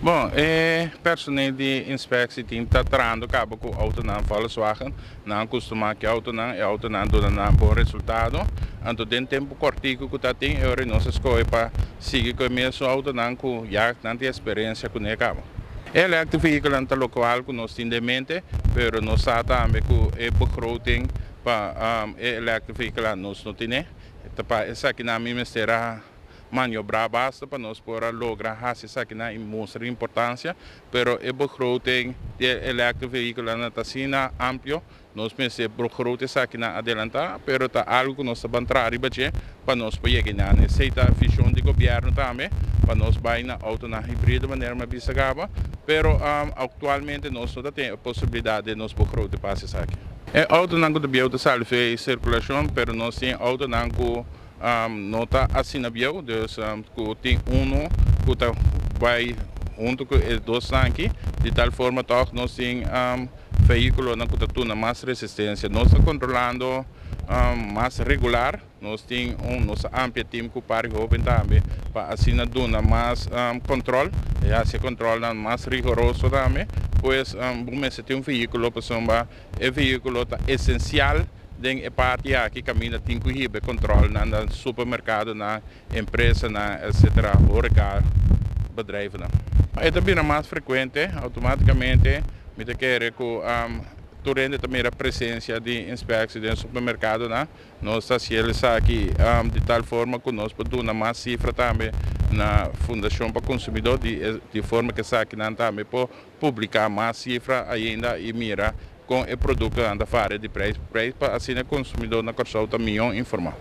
Bon, e personeel di inspectie team ta trahando caba cu autonan Volkswagen. Nan costuma cu autonan, e autonan duna nan bon resultado. Anto den tempo cortico cu ta tin, e ora nos a scoge pa sigui cu e mesun autonan cu ya nan tin experiencia cu ne caba. E electric vehicle ta locual cu nos tin den mente, pero nos sa tambe cu e begroting pa e electric vehicle nos no tin. Ta pa esaki nan mi mester a maniobra basta pa nos por logra haci esakinan y mustra importancia, pero e begroting di electric vehicle ta asina amplio, nos mester begroot esakinan adelanta, pero ta algo cu nos ta bay riba dje pa nos por yega na esey ta vision di gobierno tambe, pa nos bay na auto na hibrido manera mi a bisa caba, pero actualmente nos no tin e posibilidad di nos begroot pa esaki. E autonan cu ta bieu ta sali for circulacion, pero nos tin autonan cu no ta asina bieu, dus cu tin uno cu ta bay hunto cu e dos aki, di tal forma toch nos tin vehiculonan cu ta duna mas resistencia. Nos ta controlando mas regular, nos tin un nos amplia team cu par hoben tambe pa asina duna mas control, y asina control mas riguroso tambe, pues bo tin un vehiculo pasobra e vehiculo ta esencial den e parti aki caminda tin cu hiba control na supermercado, na empresa, na etc. Horeca bedrijven. E ta bira mas frecuente, automaticamente mi ta kere cu tur hende ta mira presencia di inspectie den supermercado, na nos ta aki di tal forma cu nos por duna mas cifra tambe na Fundacion pa Consumidor, di forma cu esakinan tambe por publica mas cifra ainda y mira con e producto anda varia di prijs, prijs pa asina e consumidor na Corsou ta miho informa.